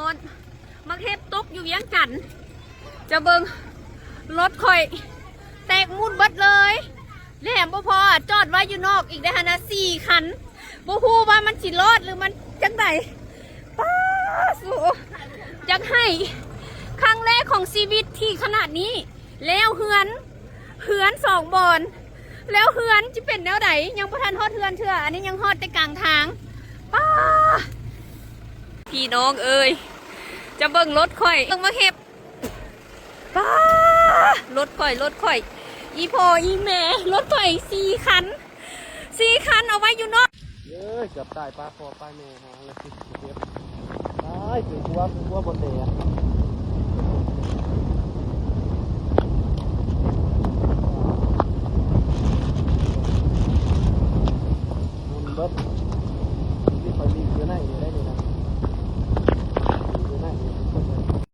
ໝາກເຫັບຕົກຢູ່ວຽງຈັນ ຈະເບິ່ງ ລົດຂ້ອຍແຕກໝຸ່ນເບິດເລີຍ ແລະບໍ່ພໍ ຈອດໄວ້ຢູ່ນອກອີກໄດ້ຫັ້ນນະ ສີ່ຄັນ ບໍ່ຮູ້ວ່າມັນຊິລອດ ຫຼືມັນຈັ່ງໃດ. ປ້າ ສູ ຢາກໃຫ້ ຄັ້ງແລກຂອງຊີວິດທີ່ຂະໜາດນີ້ ແລ້ວເຮືອນ ເຮືອນສອງບ່ອນ ແລ້ວເຮືອນຊິເປັນແນວໃດ? ຍັງບໍ່ທັນຮອດເຮືອນເທື່ອ ອັນນີ້ຍັງຮອດແຕ່ກາງທາງ. ປ້າ ພີ່ນ້ອງເອີຍ ຈະເບິ່ງລົດຂ້ອຍ ເບິ່ງໝາກເຫັບ. ປ້າ ລົດຂ້ອຍ ລົດຂ້ອຍ ອີ່ພໍ່ອີ່ແມ່ ລົດຂ້ອຍສີ່ຄັນ ສີ່ຄັນ ເອົາໄວ້ຢູ່ນອກ. ເອີຍ ເກືອບຕາຍ ປະພໍ່ປະແມ່ຫາແລ້ວ ເຈັບ ຕາຍ ເກືອບຫົວ ເກືອບຫົວບໍ່ແຕກ.